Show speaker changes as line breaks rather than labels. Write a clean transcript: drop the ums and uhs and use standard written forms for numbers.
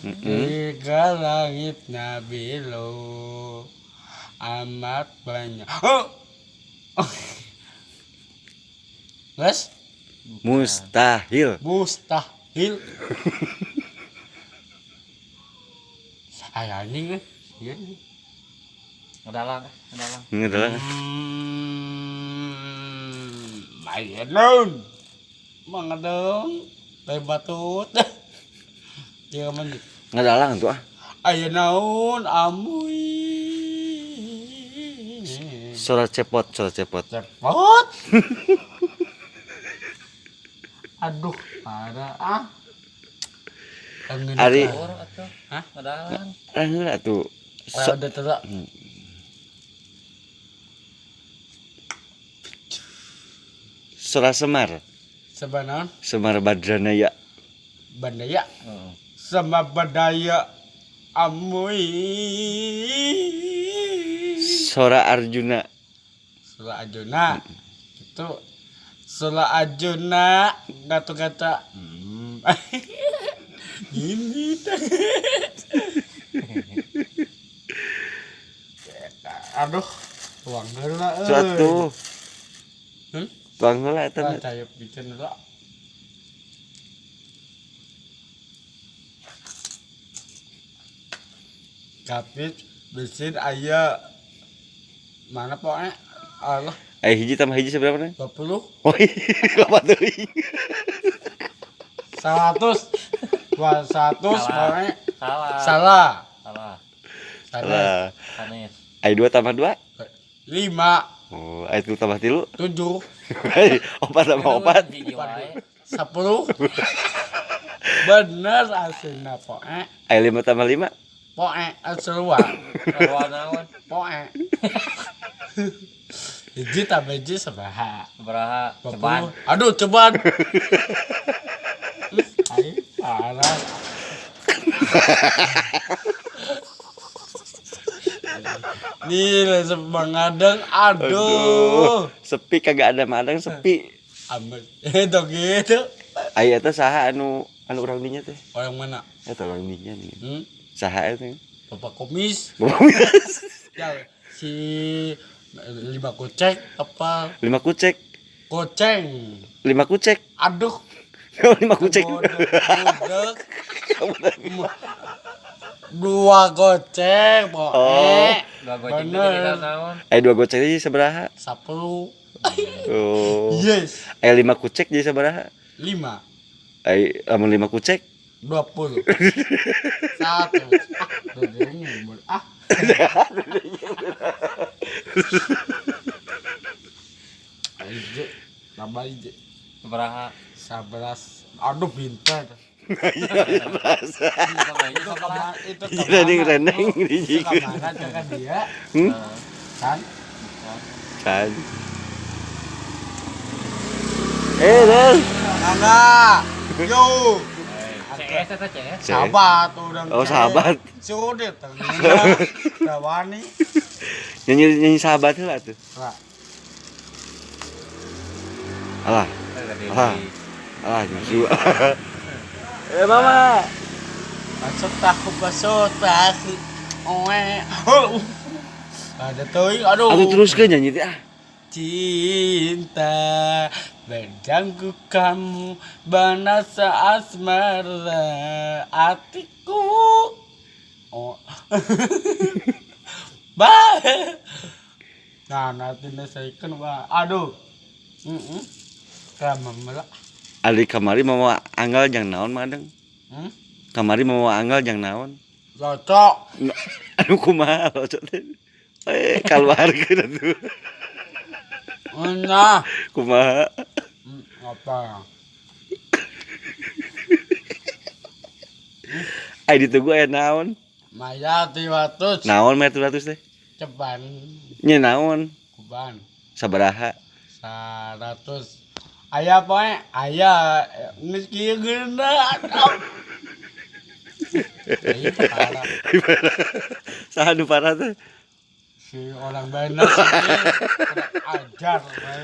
Tiga langit Nabi Lu amat banyak. Oh. Guys,
Mustahil.
Mustahil. Ay anjing eh. Iya.
Ngedalang, ngedalang.
Ngedalang.
Ayo nun. Mangadong. Teh batut. 3 menit.
Ngedalang tuh ah.
Ayo naon amuy.
Suara cepot, suara cepot.
Cepot. Aduh, parah ah.
Ari.
Atuh.
Hah?
Ngedalang.
Ah, heula tuh.
So, udah telak.
Suara Semar.
Sebenarnya
Semar Badranaya.
Bandaya
Heeh.
sama badaya amuy.
Sora Arjuna.
Sura Arjuna. Itu Sura Arjuna kata-kata. Gini teh. Aduh, tuang heula euy.
Suatu.
Hmm?
Tuang heula eta
Ah,
mah.
cayup bikin heula. Kapit bensin aya mana pokoknya Allah.
Eh, hiji tambah hiji seberapa nih?
20.
Oh, iya, loba teuing.
100 200
Salah.
Pokoknya
Salah.
salah.
Salah.
Salah.
Lah,
Sanes.
ai 2 tambah 2?
5.
Oh, ai 3 tambah 3?
7.
Opat tambah opat.
Hiji wae.
10. Bener aslinya poe.
Ai 5 tambah 5?
Poe serua.
Sarua naon?
Poe. Hiji tambah hiji sabaraha?
Sabaraha? Ceban.
20. Aduh, ceban. Ai, parah. Nih, lesep mengadeng, aduh.
Sepi kagak ada madang sepi.
Amat. Itu gitu.
Ai eta saha anu anu urang dinya teh?
Orang mana?
Eta urang dinya nih.
Hmm?
Saha eta?
Bapak Komis.
Bapak
Ya, si lima kocek apa
5 kucek.
koceng.
5 kucek.
Aduh.
5 kucek.
Budek. 2 goceng, poe.
Oh.
2 goceng
Bener.
jadi naon?
Ai 2 goceng jadi sabaraha?
10.
Oh.
Yes.
Ai 5 kucek jadi sabaraha?
5.
Ai lamun 5 kucek
20. 1. Ah, ah. Ayo, tambah aja.
Sabaraha?
11. Aduh, pintar.
Iya, berasa.
Itu kemana? Itu
Iya,
kemana?
reneng reneng
Itu kemana jangan dia?
Hmm?
Kan?
Kan. Eh, Del.
Angga. Yo.
CS eta CS.
Sahabat orang.
Oh, sahabat.
Sudah ternyata. Dawani.
Nyanyi nyanyi sahabat heula tuh.
Lah,
Alah, alah. Alah nyusu. Eh, mama.
Masuk tahu masuk tahu. Oe. Ada teuing aduh.
Atuh teruskeun nyanyi teh ah.
Cinta berjangkuk kamu banasa asmara hatiku. Oh. Bye. Nah, nanti saya wah. Aduh. Heeh. Kama melak.
Ali kamari mawa anggal jang naon madeng?
Hmm?
Kamari mawa anggal jang naon?
Locok.
Anu kumaha locok teh? Eh, kaluarkeun atuh.
Nah,
Kumaha?
Apa?
Ai ditunggu aya naon?
Maya 300.
Naon mah 300 teh?
Ceban.
Nya naon?
Kuban.
Sabaraha?
100. Aya poe, aya geus kieu geuna. Ih, parah.
Saha nu parah teh?
Si orang bener sih. Kurang ajar we.